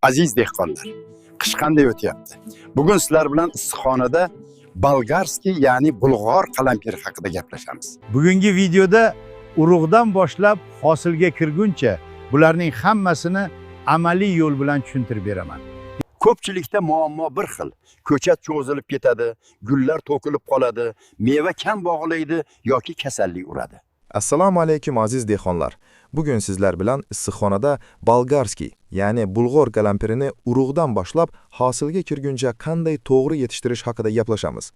Aziz dehqonlar, qish qanday o'tyapti? Bugun sizlar bilan issiqxonada болгарский, ya'ni bulg'or qalampiri haqida gaplashamiz. Bugungi videoda urug'dan boshlab hosilga kirguncha bularning hammasini amaliy yo'l bilan tushuntirib beraman. Ko'pchilikda muammo bir xil: ko'chat cho'zilib ketadi, gullar to'kilib qoladi, meva kam bog'laydi yoki kasallik uradi. Assalomu alaykum, aziz dehqonlar. Bugun sizlar bilan issiqxonada болгарский, ya'ni bulg'or qalampirini urug'dan boshlab hosilga kirguncha qanday to'g'ri yetishtirish haqida gaplashamiz.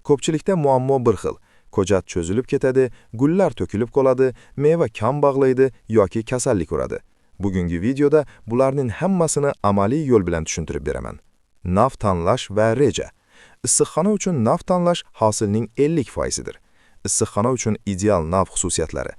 Ko'pchilikda muammo bir xil. Ko'chat cho'zilib ketadi, gullar to'kilib qoladi, meva kam bog'laydi yoki kasallik uradi. Bugungi videoda bularning hammasini amaliy yo'l bilan tushuntirib beraman. Nav tanlash va reja. Issiqxona uchun nav tanlash hosilning 50%idir. Issiqxona uchun ideal nav xususiyatlari: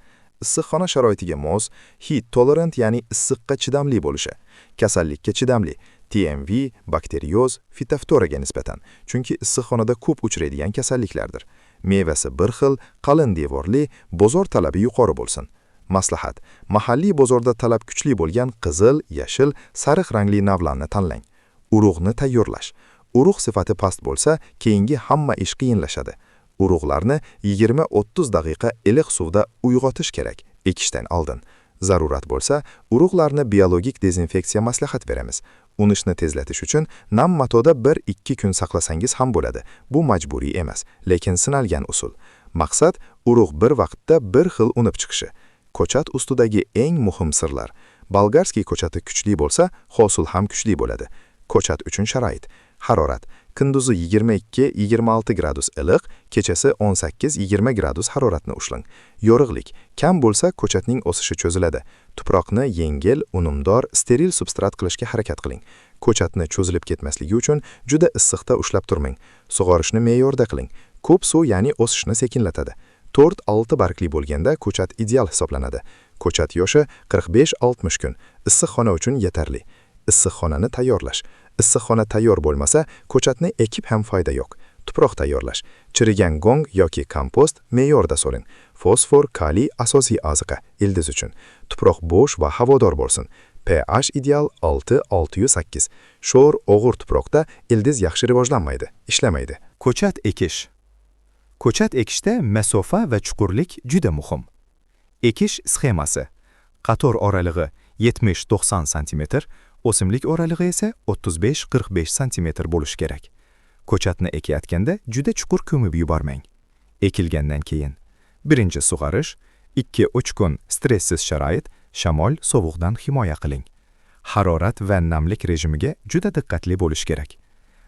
issiqxona sharoitiga mos, heat tolerant, ya'ni issiqqa chidamli bo'lishi, kasallikka chidamli, TMV, bakterioz, fitoftoraga nisbatan, chunki issiqxonada ko'p uchraydigan kasalliklardir. Mevasi bir xil, qalin devorli, bozor talabi yuqori bo'lsin. Maslahat: mahalliy bozorda talab kuchli bo'lgan qizil, yashil, sariq rangli navlarni tanlang. Urug'ni tayyorlash. Urug' sifati past bo'lsa, keyingi hamma ish qiyinlashadi. Urug'larni 20-30 daqiqa iliq suvda uyg'otish kerak ekishdan oldin. Zarurat bo'lsa, urug'larni biologik dezinfeksiya maslahat beramiz. Unishni tezlatish uchun nam matoda 1-2 kun saqlasangiz ham bo'ladi. Bu majburiy emas, lekin sinalgan usul. Maqsad urug' bir vaqtda bir xil unib chiqishi. Ko'chat ustidagi eng muhim sirlar. Болгарский ko'chati kuchli bo'lsa, hosil ham kuchli bo'ladi. Ko'chat uchun sharoit. Harorat: kunduzi 22-26 gradus iliq, kechasi 18-20 gradus haroratni ushlang. Yorug'lik kam bo'lsa, ko'chatning o'sishi cho'ziladi. Tuproqni yengil, unumdor, steril substrat qilishga harakat qiling. Ko'chatni cho'zilib ketmasligi uchun juda issiqda ushlab turmang. Sug'orishni me'yorda qiling. Ko'p suv, ya'ni o'sishni sekinlatadi. 4-6 bargli bo'lganda ko'chat ideal hisoblanadi. Ko'chat yoshi 45-60 kun. Issiqxona uchun yetarli. Issiqxonani tayyorlash. Issiqxona tayyor bo'lmasa, ko'chatni ekib ham foyda yo'q. Tuproq tayyorlash. Chirigan go'ng yoki kompost me'yorda soling. Fosfor, kaliy asosiy oziqa ildiz uchun. Tuproq bo'sh va havodor bo'lsin. pH ideal 6-6.8. Sho'r, o'g'ir tuproqda ildiz yaxshi rivojlanmaydi, ishlamaydi. Ko'chat ekish. Ko'chat ekishda masofa va chuqurlik juda muhim. Ekish sxemasi: qator oralig'i 70-90 sm, o'simlik oralig'i esa 35-45 sm bo'lishi kerak. Ko'chatni ekayotganda juda chuqur ko'mib yubormang. Ekilgandan keyin birinchi sug'orish, 2-3 kun stressiz sharoit, shamol, sovuqdan himoya qiling. Harorat va namlik rejimiga juda diqqatli bo'lish kerak.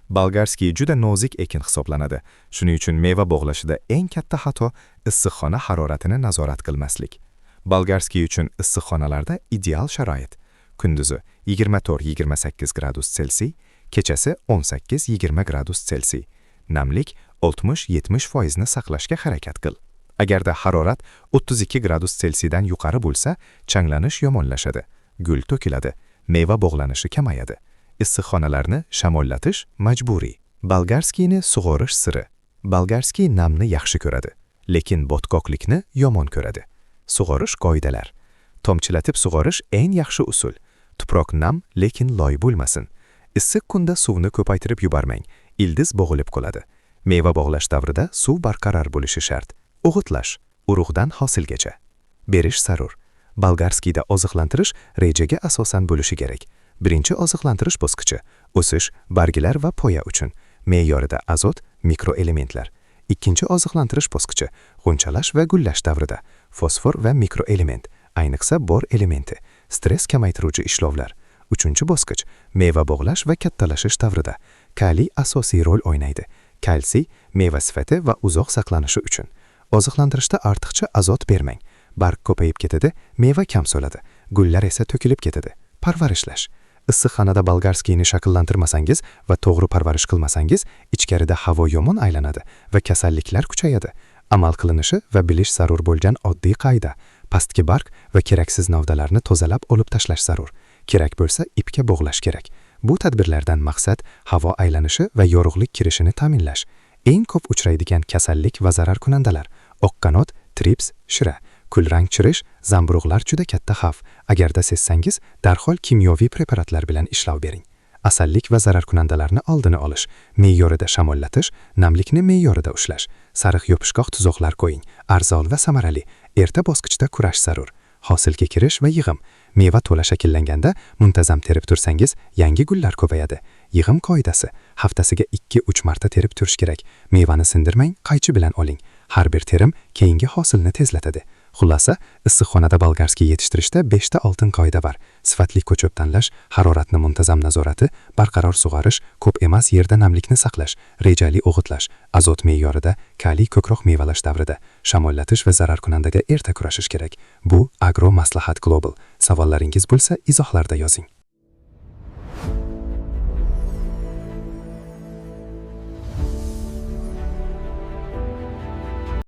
Болгарский juda nozik ekin hisoblanadi. Shuning uchun meva bog'lashida eng katta xato issiqxona haroratini nazorat qilmaslik. Болгарский uchun issiqxonalarda ideal sharoit: kunduzi 24-28 gradus Selsiy, kechasi 18-20 gradus Selsiy. Namlik 60-70% ni saqlashga harakat qil. Agarda harorat 32 gradus Selsiydan yuqori bo'lsa, changlanish yomonlashadi, gul to'kiladi, meva bog'lanishi kamayadi. Issiqxonalarni shamollatish majburiy. Болгарский ni sug'orish siri. Болгарский namni yaxshi ko'radi, lekin botqoqlikni yomon ko'radi. Sug'orish qoidalar. Tomchilatib sug'orish eng yaxshi usul. Tuproq nam, lekin loy bo'lmasin. Issiq kunda suvni ko'paytirib yubormang, ildiz bo'g'ilib qoladi. Meva bog'lash davrida suv barqaror bo'lishi shart. O'g'itlash, urug'dan hosilgacha. Berish zarur. Болгарский da oziqlantirish rejaga asosan bo'lishi kerak. Birinchi oziqlantirish bosqichi o'sish, barglar va poya uchun. Me'yorida azot, mikroelementlar. Ikkinchi oziqlantirish bosqichi g'unchalash va gullash davrida. Fosfor va mikroelement, ayniqsa bor elementi, stress kamaytiruvchi ishlovlar. Uchinchi bosqich meva bog'lash va kattalashish davrida. Kaliy asosiy rol o'ynaydi. Kalsiy meva sifati va uzoq saqlanishi uchun. Oziqlantirishda ortiqcha azot bermang. Barg ko'payib ketadi, meva kam so'ladi. Gullar esa to'kilib ketadi. Parvarishlash. Issiqxonada болгарский ni shakllantirmasangiz va to'g'ri parvarish qilmasangiz, ichkarida havo yomon aylanadi va kasalliklar kuchayadi. Amal qilinishi va bilish zarur bo'lgan oddiy qoida: pastki barg va keraksiz novdalarni tozalab olib tashlash zarur. Kerak bo'lsa, ipga bog'lash kerak. Bu tadbirlardan maqsad havo aylanishi va yorug'lik kirishini ta'minlash. Eng ko'p uchraydigan kasallik va zararkunandalar: oqqanot, trips, shira, kulrang chirish, zamburug'lar juda katta xavf. Agarda sezsangiz, darhol kimyoviy preparatlar bilan ishlov bering. Kasallik va zararkunandalarni oldini olish, me'yorida shamollatish, namlikni me'yorida ushlash, sariq yopishqoq tuzoqlar qo'ying, arzon va samarali. Erta bosqichda kurash zarur. Hosilga kirish va yig'im. Meva to'la shakllanganda muntazam terib tursangiz, yangi gullar ko'payadi. Yig'im qoidasi: haftasiga 2-3 marta terib turish kerak. Mevani sindirmang, qaychi bilan oling. Har bir terim keyingi hosilni tezlatadi. Xulosa, issiqxonada болгарский yetishtirishda 5 ta oltin qoida bor. Sifatli ko'chat tanlash, haroratni muntazam nazorati, barqaror sug'orish, ko'p emas yerda namlikni saqlash, rejali o'g'itlash, azot me'yorida, kaliy ko'proq mevalash davrida, shamollatish va zararkunandaga erta kurashish kerak. Bu Agro Maslahat Global. Savollaringiz bo'lsa, izohlarda yozing.